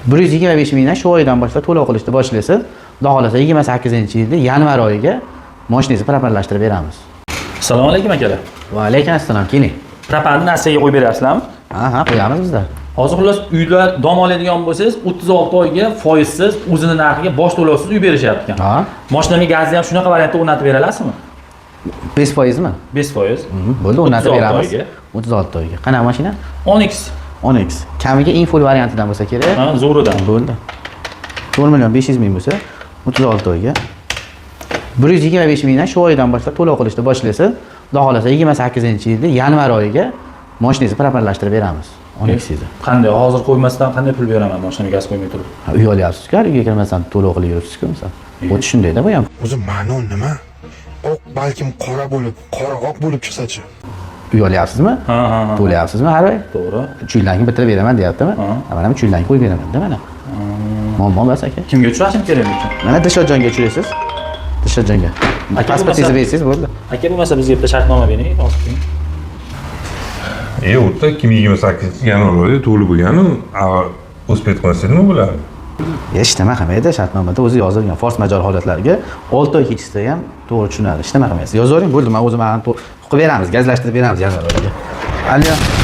125 mingdan shu oydan boshlab to'lov qilishni boshlaysiz. Xudo xohlasa, 28-yilda yanvar oyiga mashinangizni propanlashtirib beramiz. Assalomu alaykum, akalar. Va alaykum assalom, keling. Propanni narsaga qo'yib berasizlarmi? Ha, qo'yamiz bizlar. Hozir xullas uylar dom oladigan bo'lsangiz, 36 oyga foizsiz, o'zini narxiga bosh to'lovsiz uy berishyapti ekan. Ha. Mashinamga gazni ham shunaqa variantda o'rnatib bera olasizmi? 5 foizmi? 5%. Bo'ldi, o'rnatib 36 beramiz. oyga. 36 oyga. Qanaqa mashina? Onix. Onix. Kamiga eng full variantidan bo'lsa kerak. Ha, zo'ridan. Bo'ldi. 4 million 500 ming bo'lsa, 36 oyga 125 mingdan shu oydan boshlab to'lov qilishni boshlaysiz. Xudo xohlasa, 28-yilda yanvar oyiga mashinangizni propanlashtirib beramiz. Onixingizni. Qanday hozir qo'ymasdan qanday pul beraman mashinamga gaz qo'ymay turib? Ha, uy olyapsiz-ku, uyga kirmasdan to'lov qilib yuribsiz-ku, misol. Xuddi shundayda bu ham. O'zi ma'no nima? Oq balkim qora bo'lib, qora oq bo'lib chiqsa-chi? Uy olyapsizmi? Ha. To'layapsizmi har oy? To'g'ri. 3 yildan keyin bitirib beraman deyaptimi? Ha. Ha, mana 3 yildan keyin qo'yib beraman-da mana. Muammo bas, aka. Kimga uchrashim kerak bu uchun? Mana Dilshodjonga uchraysiz. Dilshodjonga. Aka, Pasportingizni bersangiz bo'ldi. Aka, bo'lmasa bizga bitta shartnoma bering, yozib qo'ying. E, u yerda 2028 yanvar oyida tug'ilib bo'lganu, успеть qilmasak nima bo'ladi? Hech nima qilmaydi, shartnomada o'zi yozilgan. Форс-мажор holatlarga 6 oy kechiksa ham to'g'ri tushunadi. Hech nima qilmaysiz. Yozavering, bo'ldi, men o'zim qilib beramiz, gazlashtirib beramiz yanvar oyiga. Alyo.